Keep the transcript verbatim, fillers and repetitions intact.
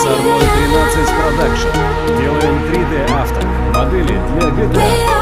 Сорной тринадцать Production. Делаем три дэ автор. Модели для G T A.